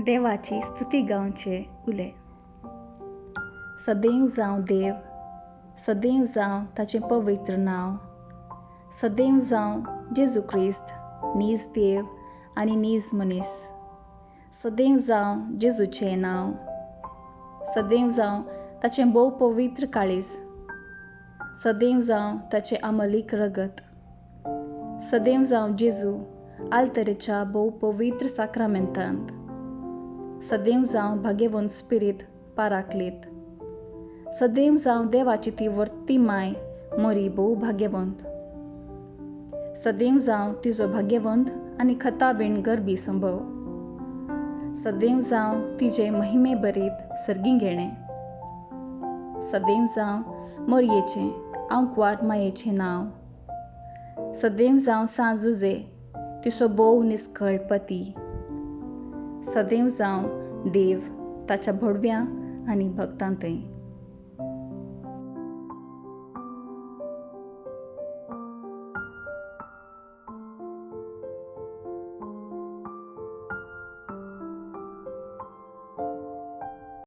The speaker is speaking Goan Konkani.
देवाची स्तुती गावचे उले. सदैव जावं देव, सदैव जावं ताचें पवित्र नांव, सदैव जावं जेजू क्रिस्त नीज देव आनी नीज मनीस, सदैव जावं जेजूचें नांव, सदैव जावं ताचें भोव पवित्र काळीज, सदैव जावं ताचें अमलीक रगत, सदैव जावं जेजू आल्तरेच्या भोव पवित्र साक्रामेंतांत, सदैव जावं भाग्यवंत स्पिरीत पाराकलीत, सदैव जावं देवाची ती वर्ती माय मोरी भोव भाग्यवंत, सदैव जावं तिजो भाग्यवंत आनी खताबीण गरबी संभव, सदैव जावं तिजे महिमे बरीत सर्गी घेणें, सदैव जावं मोरयेचें आंकवार मायेचें नांव, सदैव जावं सांजुजे तिचो भोव निस्कळ पती, सदैव जावं देव ताच्या भोडव्या आनी भक्तांतय.